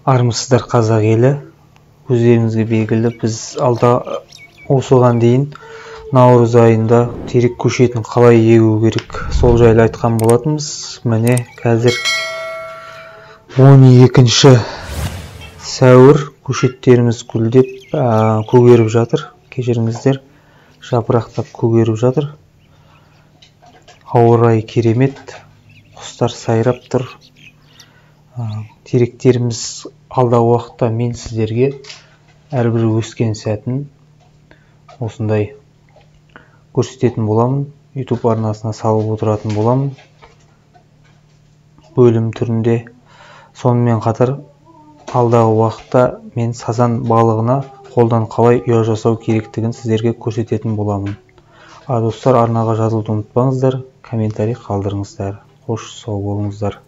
Армысыздар, қазақ елі! Өздеріңізге белгілі, біз алда осыған дейін наурыз айында терек көшетін қалай егу керек, сол жайлы айтқан болатынбыз. Міне, қазір 12 сәуір, көшеттеріміз гүлдеп, көгеріп жатыр. Кешіріңіздер, жапырақтап көгеріп жатыр. Ауа райы керемет, құстар сайрап тұр. Теректеріміз алдағы уақытта мен сіздерге әрбір өскен сәтін осындай көрсететін боламын. YouTube арнасына салып отыратын боламын бөлім түрінде. Сонымен қатар алдағы уақытта мен сазан балығына қолдан қалай ұя жасау керектігін сіздерге көрсететін боламын. Достар, арнаға жазылуды ұмытпаңыздар, комментарий қалдырыңыздар. Қош, сау болыңыздар.